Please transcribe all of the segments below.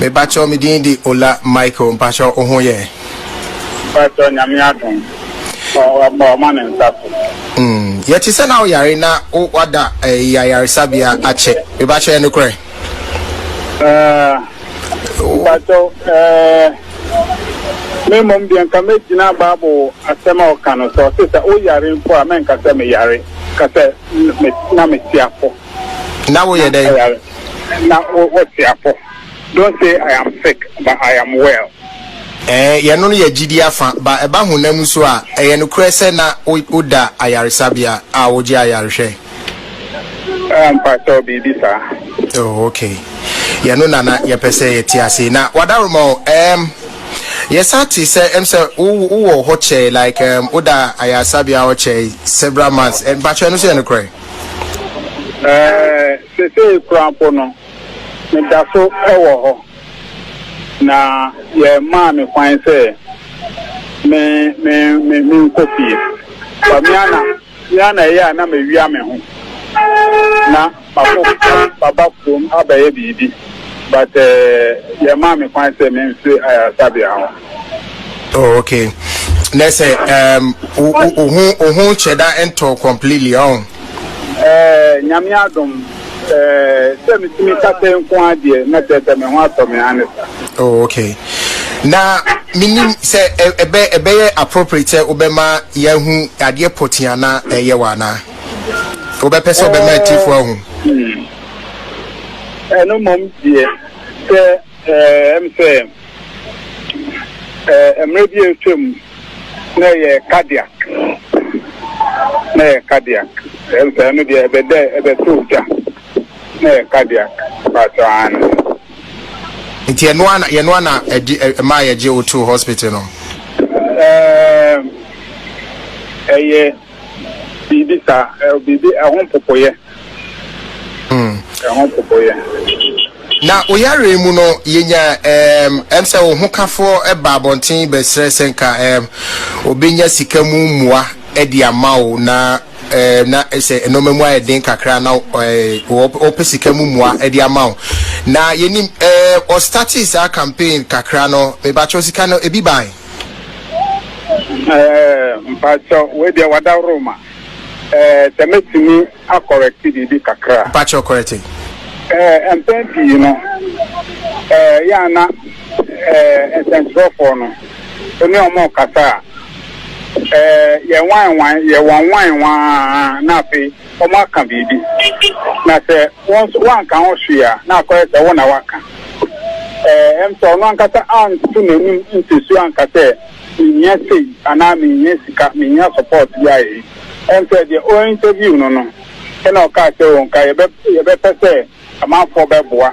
Mebakyɛw, me din de Ola Michael. Mpakyɛw, wo ho yɛ? Mpakyɛw, Nyame adom. Ɔma ne nsa so. Yɛte sɛ na woyare na wada ayaresabea akyɛ. Mebakyɛw, yɛ nokorɛ? Mpakyɛw, me mmom deɛ nka mɛgyina Bible asɛm a ɔka no sɛ ɔse sɛ woyare mpo a mɛnka sɛ meyare, ka sɛ na mete apɔ. Na woyɛ dɛn? Na wote apɔ. Don't say I am sick, but I am well. Yɛno no yɛ gyidi afa, ba ɛba honam so a, ɛyɛ nokorɛ sɛ na woda ayaresabea a wogye ayarehwɛ? Mpakyɛw, biribi saa. Oh, okay. Yɛno na na yɛpɛ sɛ yɛte ase. Na wadaroma o, yɛsa te sɛ sɛ wowɔ hɔ kyɛe, like woda ayaresabea hɔ kyɛe several months. Mpakyɛw, ɛno so yɛ nokorɛ? Sesei koraa mpo no, meda so wɔ hɔ, na yɛmaa me kwan sɛ me me me menkɔ fie. Ba me ana me ana ɛyɛ a na mawia me ho na makɔ baba kurom abɛyɛ biribi, but yɛmaa me kwan sɛ memfiri ayaresabea hɔ. Oh, okay. Na sɛ wo ho kyɛ da ntɔ completely ɔn? Nyame adom, sɛ metumi kasa nko adeɛ na kyerɛ sɛ me ho atɔ me ane sa. Oh, okay. Na menim sɛ ɛbɛyɛ appropriate sɛ wobɛma yɛahu adeɛ pɔtee ana ɛyɛ wɔ anaa wobɛpɛ sɛ wobɛma atifoɔ ahu? Ɛno mmom deɛ, sɛ sɛ mmerɛ bi a atwam na ɛyɛ cardiac, na ɛyɛ cardiac. Sɛ ɛno deɛ ɛbɛdɛ ɛbɛtɔ gya na ɛyɛ cardiac paatɔ ano. Nti ɛno ana yɛno ana ɛgye ɛma yɛgye wo to hospital no? Ɛyɛ biribi saa, biribi ɛho mpopoyɛ. Ɛho mpopoyɛ. Na oyare mu no, yɛnya sɛ wo ho kafoɔ ɛba abɔnten bɛsrɛ sɛ nka obɛnya sika mu mmoa ɛde ama wo, na sɛ nneɛma mu ayɛ den kakra na wɔpɛ sika mu mmoa ɛde ama wo, na yɛnim ɔstarte saa campaign kakra no, mebakyɛw, sika no ebi bae? Mpakyɛw, wei deɛ wadaworo ma sɛ mɛtumi acorrecte biribi kakra. Mpakyɛw, correcte. Mpɛn pii no, yɛ ana nsɛntwerɛfoɔ no ne ɔmo kasa a, yɛ wan wan yɛ wɔn wan wan, na afei ɔmo aka biribi, na sɛ wɔn nso wanka ho hwee a, na akɔyɛ sɛ wo na waka. Sɛ ɔno ankasa anto n'anim ntesuo anka sɛ mehia sei anaa mehia sika, mehia support bi ayɛ yi, sɛ deɛ ɔ interview no ɛna ɔkaa sɛ wɔn ka yɛbɛpɛ sɛ amanfoɔ bɛboa,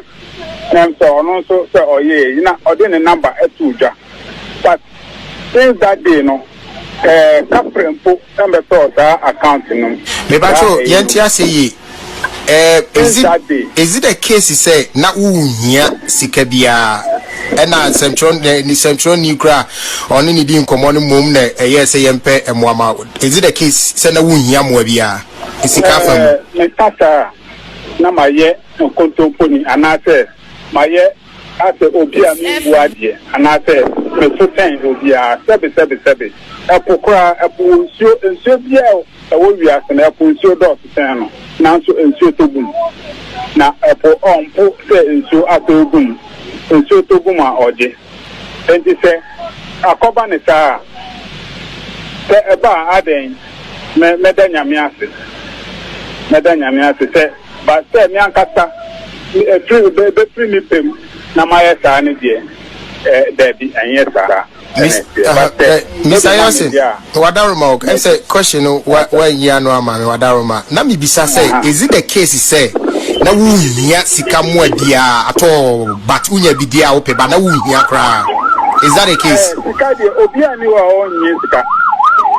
na sɛ ɔno nso sɛ ɔyɛ yi na ɔde ne number ɛto dwa. But since that day no, kapre mpo ɛmbɛtɔɔ saa account no. Mebakyɛw, yɛnte ase yie. Is it a case sɛ na wohia sika biara, ɛna nsɛmtwerɛni kora ɔne ne di nkɔmmɔ no mmom na ɛyɛ sɛ yɛmpɛ mmoa ma? Is it a case sɛ na wonhia mmoa biara sika afa mu? Meka saa na mayɛ nkontomponi anaasɛ mayɛ asɛ obi a membu adeɛ anaasɛ meso sɛn obiara. Sɛbe, sɛbe, sɛbe, ɛpo koraa, ɛpo wɔ nsuo, nsuo biara ɛwɔ wiase no, ɛpo nsuo dɔɔso sɛn no, nanso nsuo tɔ gum na ɛpo ɔmpo sɛ nsuo atɔ gum, nsuo tɔ gum a ɔgye. Nti sɛ akɔba ne saa a, sɛ ɛba a adɛn, mɛda Nyame ase, mɛda Nyame ase sɛ ba sɛ me ankasa ɛfiri bɛfiri me pɛm na mayɛ saa no deɛ, daabi, ɛnyɛ saa. Mr. Yonson, wadaroma o, sɛ question no wanyi ano ama me, wadaroma na mebisa sɛ is it the case sɛ na wohia sika mmoa biara at all, but wonya bi deɛ a wopɛ ba na wohia koraa? Is that the case? Sika deɛ, obiara ni hɔ a ɔnyɛ sika.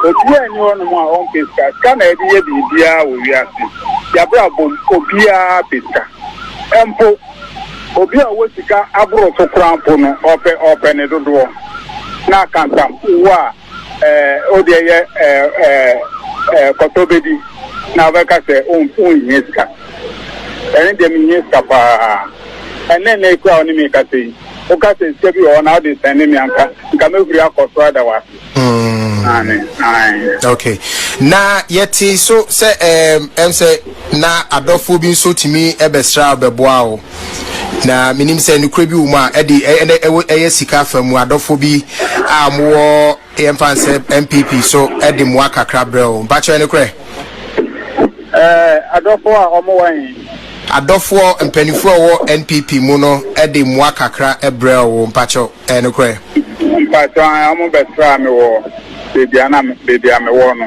Obiara ni hɔ nom a ɔmpɛ sika. Sika na yɛde yɛ biribiara wɔ wiase. Yɛabrɛ abom, obiara pɛ sika. Mpo obi a ɔwɔ sika aboro so koraa mpo no, ɔpɛ ne dodoɔ. Na akantam wo a o deɛ yɛ ɛɛ ɛɛ ɛɛ kɔtɔ bɛdi na ɔbɛka sɛ ɔnhia sika. Ɛne deɛ, mehia sika paa. Ɛnɛ nɛ kura ɔne mi kasa yi. Woka sɛ sika bi wɔ hɔ na wode sɛnde me anka nka mɛhuri akɔ soro ada wo ase. Aane, ae. Okay. Na yɛte so sɛ ɛm ɛm sɛ na adɔfoɔ bi nso tumi bɛsra wo bɛboa wo. Na menim sɛ nokorɛ bi wɔ mu a ɛde ɛnɛ ɛwɔ ɛyɛ sika afa mu adɔfoɔ bi a wɔwɔ yɛmfa nsɛ NPP so ɛde mmoa kakra brɛ wo. Mpakyɛ ɛyɛ nokorɛ? Ɛɛ adɔfoɔ a wɔwɔ he? Adɔfoɔ mpaninfoɔ a ɛwɔ NPP mu no de mmoa kakra brɛɛ wo mpakyɛw ɛyɛ nokorɛ? Mpakyɛw ae ɔmo bɛsraa me wɔ baabi a na baabi a mewɔ no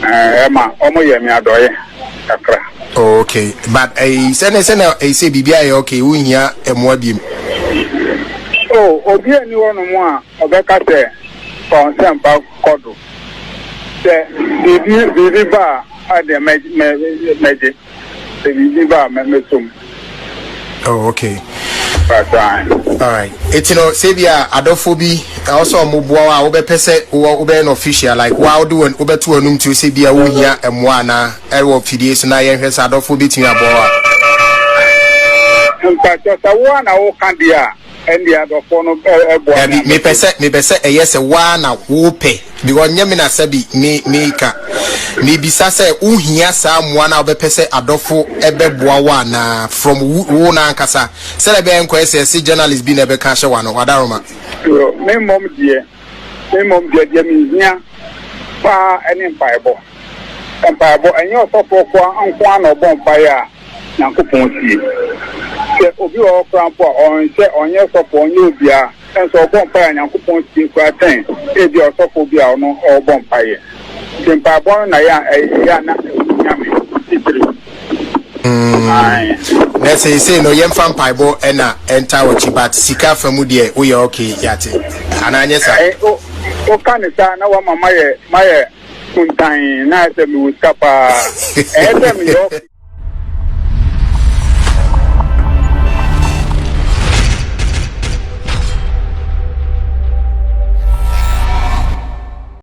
ɛɛ ɛma ɔmo yɛ me adɔeɛ kakra. Oh okay but ɛyi sɛnɛ sɛnɛ ɛyi sɛ biribi ayɛ okay wo nhia mmoa biem. Oh obi ani hɔ nom a ɔbɛka sɛ fa wo nsɛmpa kɔ do sɛ biribi biribi ba a ɛdeɛ mɛ mɛ mɛgye. Sɛ biribi ba a mɛsɔ mu. Oh, okay. All right. Eti no sɛ bi a adɔfo bi ɛwɔ sɛ ɔmo boa wo a wobɛpɛ sɛ wowɔ wobɛyɛ no official like wa wode wɔn wobɛto wɔn anum tuo sɛ bi a wohia mmoa anaa ɛwɔ fidie so na yɛnhwɛ sɛ adɔfo betumi aboa wo a. Mpakyɛ sɛ wo a na woka deɛ a ɛndeɛ adɔfoɔ no boa me Dabi, a mepɛ mɛgye. sɛ mepɛ sɛ ɛyɛ sɛ woa na wopɛ because nyɛ me na sɛbi me meka. Mebisa sɛ wohia saa mmoa no a wobɛpɛ sɛ adɔfo bɛboa wo anaa from wo wo no ankasa sɛdeɛ ɛbɛyɛ nkɔyɛ sɛ ɛse journalist bi na ɛbɛka ahyɛ w'ano. Wadaroma. Yo, me mmom deɛ, me mmom deɛ, deɛ mehia paa ne mpaebɔ. Mpaebɔ, ɛnyɛ ɔsɔfoɔ koa nko ara na ɔbɔ mpaeɛ a Nyankopɔn tie. Sɛ obi wɔ hɔ koraa mpo a ɔnhyɛ, ɔnyɛ sɔfo, ɔnyɛ obiara, nso ɔbɔ mpaeɛ a Nyankopɔn tie koraa kyɛn ebia ɔsɔfo bi a ɔno ɔrebɔ mpaeɛ. Nti mpaebɔ no na ɛyɛ a ɛyɛ a na ɛho hia me titiriw. Ae. Na seesei no yɛmfa mpaebɔ ɛna ɛntaa w'akyi but sika fa mu deɛ woyɛ okay yɛate anaa nyɛ saa? Ɛ, wo, woka ne saa na wama mayɛ, mayɛ kuntann na ayɛ sɛ mewɔ sika paa. Ɛyɛ sɛ meyɛ okay.